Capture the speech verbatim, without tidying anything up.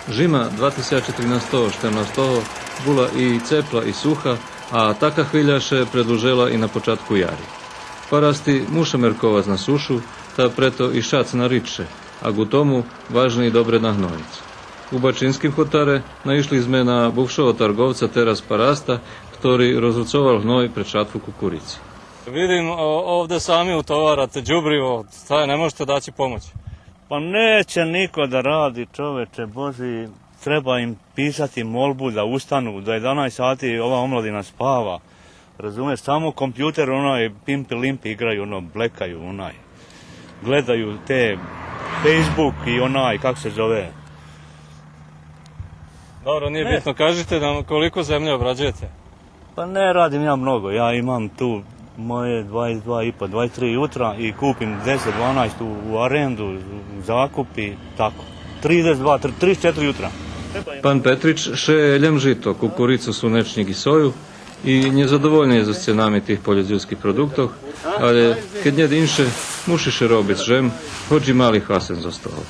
Жима два тисячи тринастого-штернастого була и цепла, и суха, а така хвиля ше предлужела и на початку яри. Парасти муша мерковац на сушу, та прето и шац на ридше, а ґу тому важне и добре нагноїц. У Бачинским хотаре наишли зме на бувшого тарговца, тераз параста, хтори розгуцовал гной пред шатву кукурици. Видим, о, овде сами утоварате дюбриво, та не можете дац помоц? Па нє ће нико да ради, човече Божи, треба им писати молбу да устану, до еданаест сати ова омладина спава. Разумеш, само компјутер, онај, пимпи-лимпи играју, оно, блекају, онај. Гледају те Facebook и онај, как се зове. Добро, није битно. Кажете нам колико земље обрађујете? Па не радим ја много, ја имам ту моје дваесет два и по, дваесет три јутра и купим десет, дванаесет у, у аренду, у закуп и тако. Тридесет два, три-, тридесет четири јутра. Пан Петрич шеє лєм жито, кукурицу, сунечнїк и сою и нєзадовольни є зоз ценами тих польодїлских продуктох, алє кед нєт инше, муши ше робиц жем, гоч и мали хасен зоз того.